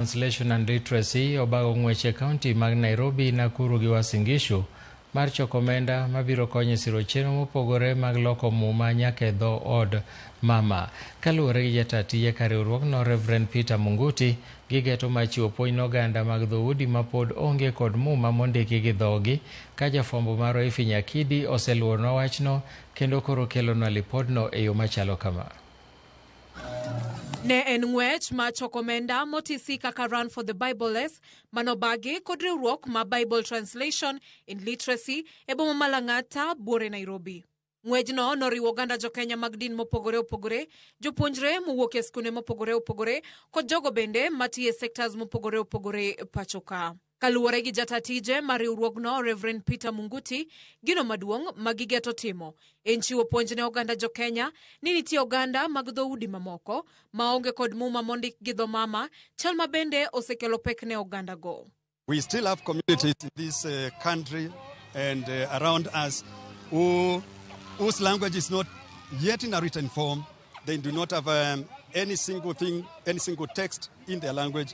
Translation and Literacy obago ng'wech e kaunti mag Nairobi, Nakuru gi Uasin Gishu mar choko omenda mabiro konyo e siro chenro mopogore mag loko muma nyaka e dho od mama. Kaluwore gi jata tije kar riwruogno Reverend Peter Munguti, gigeto mar chiwo puonj ne oganda mag dhoudi mapod onge kod muma mondiki gi dhogi ka jafwambo marwa Effie Nyakidi oseluwonwa wachno kendo koro kelonwa lipodno e yo machalo kama. Ne en ng'wech ma choko omenda motisi kaka Run for the Bibleless manobagi kod riwruok ma Bible Translation in Literacy e boma ma Lang'ata, buore Nairobi. Ng'wejno noriwo oganda jokenya mag din mopogore opogore, jopuonjre mowuok e skunde mopogore opogore kod jogo bende matiyo e sectors mopogore opogore pacho ka. Kaluwore gi jata tije mar riwruogno Reverend Peter Munguti, gino maduong' ma gigeto timo en chiwo puonj ne oganda jokenya ni nitie oganda mag dhoudi mamoko maonge kod muma mondik gi dho mama, chal ma bende osekelo pek ne oganda go. We still have communities in this country and around us whose language is not yet in a written form. They do not have any single thing, any single text in their language.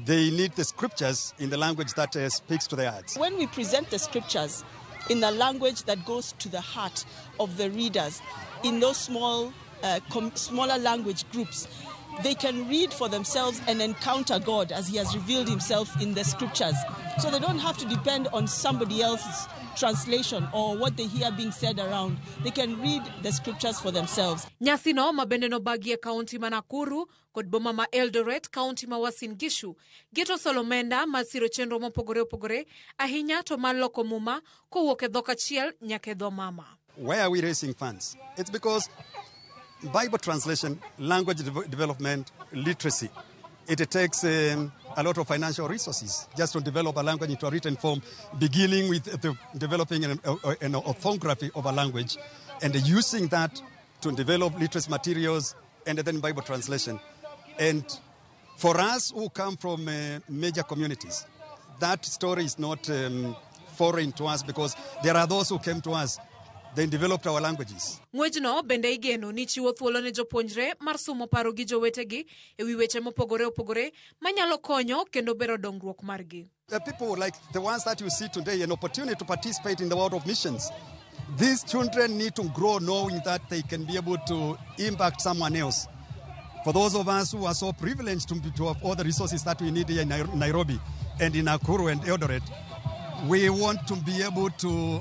They need the scriptures in the language that speaks to their hearts. When we present the scriptures in the language that goes to the heart of the readers, in those smaller language groups, they can read for themselves and encounter God as He has revealed Himself in the scriptures. So they don't have to depend on somebody else's translation or what they hear being said around. They can read the scriptures for themselves. Nyasino ma bende nobagi e kaunti ma Nakuru kod boma ma Eldoret, kaunti ma Uasin Gishu, geto solo omenda mar siro chenro mopogore opogore, ahinya to mar loko muma kowuok e dhok achiel nyaka e dho mama. Why are we raising funds? It's because Bible translation, language development, literacy, it takes a lot of financial resources just to develop a language into a written form, beginning with the developing an orthography of a language and using that to develop literacy materials and then Bible translation. And for us who come from major communities, that story is not foreign to us because there are those who came to us, they developed our languages. Ng'wejno bende igeno ni chiwo thuolo ne jopuonjre mar sumo paro gi jowetegi e wi weche mopogore opogore manyalo konyo kendo bero dongruok margi. The people like the ones that you see today, an opportunity to participate in the world of missions. These children need to grow knowing that they can be able to impact someone else. For those of us who are so privileged to have all the resources that we need here in Nairobi and in Nakuru and Eldoret, we want to be able to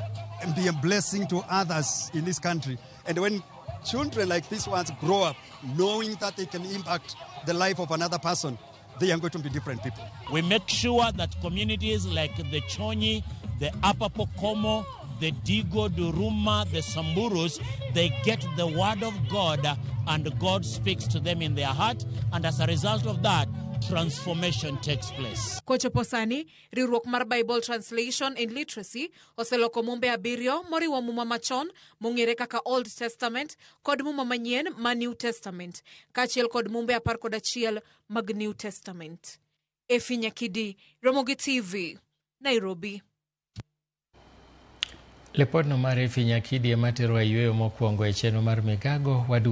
be a blessing to others in this country. And when children like these ones grow up knowing that they can impact the life of another person, they are going to be different people. We make sure that communities like the Chonyi, the Upper Pokomo, the Digo, Duruma, the Samburus, they get the word of God and God speaks to them in their heart. And as a result of that, transformation takes place. Kochopo sani, riwruok mar Bible Translation in Literacy oseloko mumbe abiriyo moriwo muma machon mong'ere kaka Old Testament kod muma manyien ma New Testament, kaachiel kod mumbe 11 mag New Testament. Efi Nyakidi, Ramogi TV, Nairobi. Lipodno mar Efi Nyakidi ema terowa e yueyo mokwongo e chenro mar Migago. Waduogo.